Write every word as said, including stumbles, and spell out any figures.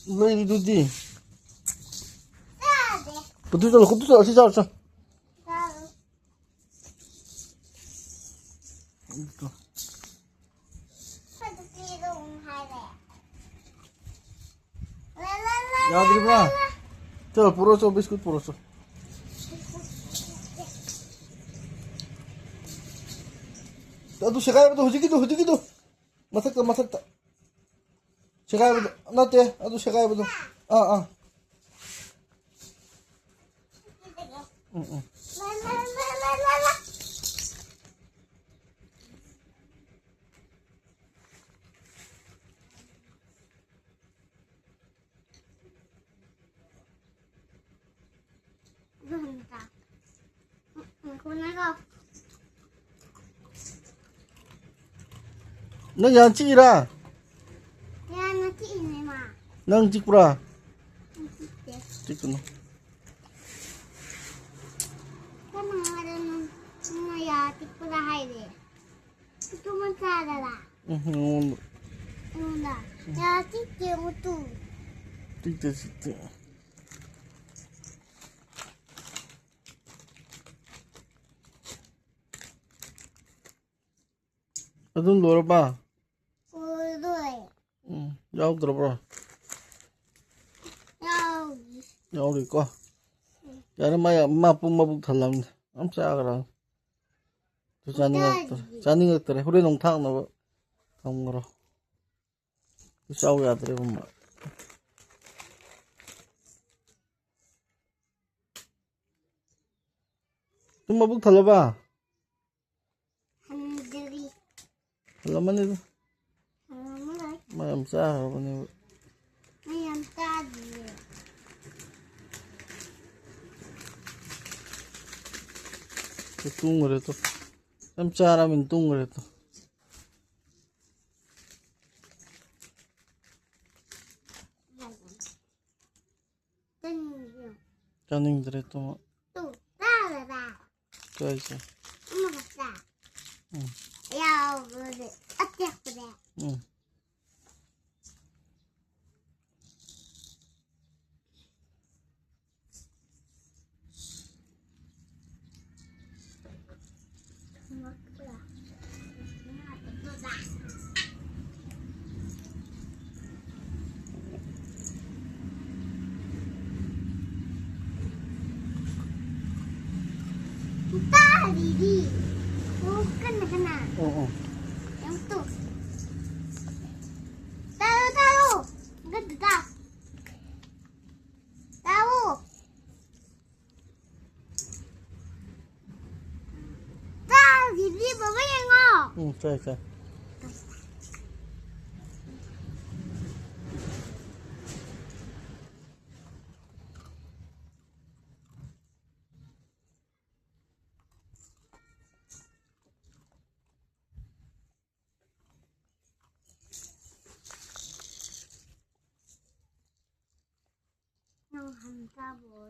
ꯂꯩꯔꯤꯗꯨꯗꯤ꯫ ꯄꯨꯊꯣꯛ ꯆꯠꯂꯣ, ꯈꯨꯠꯇꯨ ꯆꯠꯂꯣ, ꯁꯤ ꯆꯥꯔꯣ, ꯆꯥ꯫ ꯌꯥꯗ꯭ꯔꯤꯕ꯭ꯔꯥ? ꯆꯠꯂꯣ, ꯄꯨꯔꯛꯑꯣ, ꯆꯣ, ꯕꯤꯁꯀꯨꯠ ꯄꯨꯔꯛꯑꯣ, ꯆꯣ꯫ ꯑꯗꯨ ꯁꯦꯒꯥꯏꯕꯗꯣ, ꯍꯧꯖꯤꯛꯀꯤꯗꯣ, ꯍꯧꯖꯤꯛꯀꯤꯗꯣ꯫ ꯃꯊꯛꯇ, ꯃꯊꯛꯇ꯫ ꯁꯦꯒꯥꯏꯕꯗꯣ ꯅꯠꯇꯦ, ꯑꯗꯨ ꯁꯦꯒꯥꯏꯕꯗꯣ꯫ ꯑꯥ, ꯑꯥ꯫ ꯎꯝ, ꯎꯝ꯫ ꯅꯪ ꯌꯥꯝ ꯆꯤꯛꯏꯔꯥ? ꯌꯥꯝꯅ ꯆꯤꯛꯏꯅꯦ, ꯃꯥ꯫ ꯅꯪ ꯆꯤꯛꯄ꯭ꯔꯥ? ꯑꯩ ꯆꯤꯛꯇꯦ꯫ ꯆꯤꯛꯀꯅꯨ꯫ ꯀꯅꯥꯅꯣ ꯅꯪ, ꯅꯪꯅ ꯌꯥ ꯆꯤꯛꯄꯗ ꯍꯥꯏꯔꯦ? ꯎꯇꯨ ꯃꯆꯥꯗꯔꯥ? ꯎꯝ, ꯅꯉꯣꯟꯗ꯫ ꯑꯩꯉꯣꯟꯗ? ꯌꯥ ꯆꯤꯛꯇꯦ, ꯎꯇꯨ꯫ ꯆꯤꯛꯇꯦ, ꯆꯤꯛꯇꯦ꯫ ꯑꯗꯨꯝ ꯂꯣꯏꯔꯕ? ꯂꯣꯏꯔꯦ꯫ ꯎꯝ, ꯌꯥꯎꯗ꯭ꯔꯕ꯭ꯔꯣ? ꯌꯥꯎꯔꯤ꯫ ꯌꯥꯎꯔꯤꯀꯣ? ꯎꯝ꯫ ꯌꯥꯔꯦ, ꯃꯥ ꯌꯥꯝ, ꯃꯥ ꯄꯨꯡ ꯃꯕꯨꯛ ꯊꯜꯂꯝꯅꯤ꯫ ꯌꯥꯝ ꯆꯥꯈ꯭ꯔꯕꯅꯤ꯫ ꯑꯗꯨ ꯆꯥꯅꯤꯡꯉꯛꯇ꯭ꯔꯦ꯫ ꯆꯥꯗ꯭ꯔꯤ꯫ ꯆꯥꯅꯤꯡꯉꯛꯇ꯭ꯔꯦ꯫ ꯍꯣꯔꯦꯟ ꯑꯃꯨꯛ ꯊꯥꯛꯅꯕ ꯊꯝꯈ꯭ꯔꯣ꯫ ꯑꯗꯨ ꯆꯥꯎ ꯌꯥꯗ꯭ꯔꯦꯕ ꯃꯥ꯫ ꯅꯪ ꯃꯕꯨꯛ ꯊꯜꯂꯕ? ꯊꯟꯗ꯭ꯔꯤ꯫ ꯊꯜꯂꯝꯃꯅꯤꯗ꯫ ꯊꯜꯂꯝꯃꯔꯣꯏ꯫ ꯃꯥ ꯌꯥꯝ ꯆꯥꯈ꯭ꯔꯕꯅꯦꯕ꯫ ꯑꯩ ꯌꯥꯝ ꯆꯥꯗꯤꯌꯦ꯫ ꯇꯨꯝꯈ꯭ꯔꯦ ꯇꯣ꯫ ꯌꯥꯝ ꯆꯥꯔꯕꯅꯤꯅ ꯇꯨꯝꯈ꯭ꯔꯦ ꯇꯣ꯫ ꯆꯥꯅꯤꯡꯗ꯭ꯔꯦ ꯇꯣ꯫ ꯇꯨ, ꯆꯥꯔꯕ? ꯀꯥꯏꯁꯦ? ꯑꯃꯈꯛꯇ꯫ ꯎꯝ꯫ ꯌꯥꯎꯕꯗꯤ ꯑꯇꯦꯛꯄꯗꯤ꯫ ꯎꯝ꯫ ꯇꯥꯔꯤꯗꯤ꯫ ꯑꯣ, ꯀꯟꯅ ꯀꯟꯅ꯫ ꯑꯣ, ꯑꯣ꯫ ꯌꯥꯝ ꯇꯨ꯫ ꯇꯥꯔꯣ, ꯇꯥꯔꯣ꯫ ꯒꯗ ꯇꯥ꯫ ꯇꯥꯎ꯫ ꯇꯥꯔꯤꯗꯤ ꯕꯕꯥ ꯌꯦꯡꯉꯣ꯫ ꯎꯝ, ꯆꯥꯏ, ꯆꯥꯏ꯫ ꯅꯪ ꯍꯟ ꯆꯥꯕ꯭ꯔꯣ?